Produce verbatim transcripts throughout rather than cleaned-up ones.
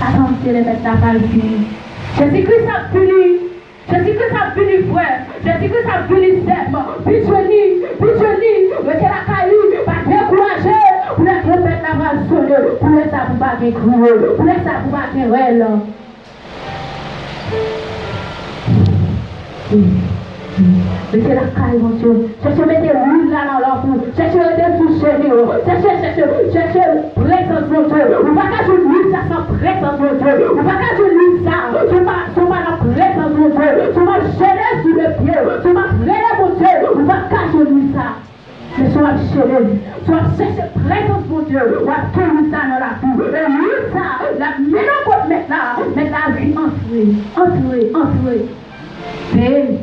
Atann, se lè Mèt la pral vini. Jezi Kris ap vini. Jezi Kris ap vini, frè. Jezi Kris ap vini, sè m. Vin jwenn li, vin jwenn li. Rete lakay li, pa dekouraje. Pou lè twonpèt la pral sone, pou lè sa pou pa gen kriye, pou lè sa pou pa gen rèl. Rete lakay Bondye. Chèche mete lwil la nan lanp ou. Chèche rete sou jeni w. Chèche, chèche, chèche prezans Bondye. Ou pa ka jwenn lwil sa san prezans Bondye. Ou pa ka jwenn lwil sa si w pa, si w pa nan prezans Bondye. Si w pa jene sou de pye, si w pa rele Bondye, ou pa ka jwenn lwil sa. Men si w ap jene, si w ap chèche prezans Bondye, w ap gen lwil sa nan lavi w. E lwil sa, l ap mennen w kot Mèt la. Mèt la di, antre, antre, antre. Veye.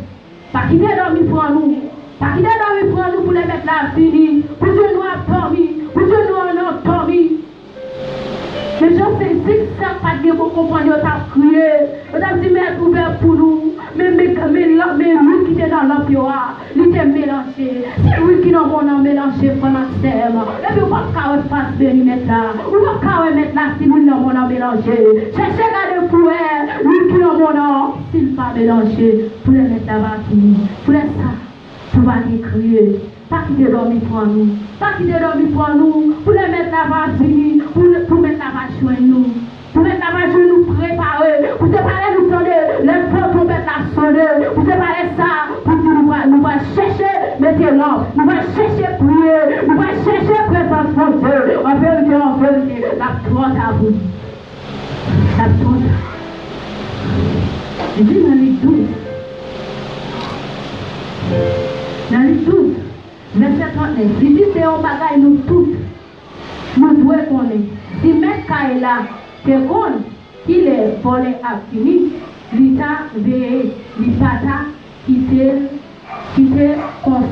Pa kite dòmi pran nou. Pa kite dòmi pran nou pou lè Mèt la vini. Pou je nou ap dòmi. Pou je nou an dòmi. Men Jan sèt, sa k pa t gen bon konprann yo t ap kriye. Yo t ap di, Mèt, ouvè pou nou. Men, men, men, men lwil ki te nan lanp yo a, li te melanje. Si lwil ki nan mòn nan melanje, frè m ak sè m, epi w p ap ka wè fas beni Mèt la. Ou p ap ka wè Mèt la si lwil nan mòn nan melanje. Chèche gade pou wè lwil ki nan mòn nan, si l pa melanje, pou lè Mèt la va vini. Pou lè sa, pou pa gen kriye. Pa kite dòmi pran nou. Pa kite dòmi pran nou. Pou lè Mèt la va vini, pou, pou Mèt la va jwenn nou. Pou Mèt la va jwenn nou prepare. Pou se pa lè nou tande, lè fò twonpèt la sone. Pou se pa lè sa, pou di nou va, nou va chèche mete lanp. Nou va chèche priye. Nou va chèche prezans Bondye. An verite, an verite, l ap twò ta pou nou. L ap twò ta. Li di nan Lik douz. Nan Lik douz, vèsè trannèf, li di se yon bagay nou tout, nou dwe konnen. Si mèt kay la te konn kilè vòlè ap vini, li ta veye, li pa ta kite l, kite konsa.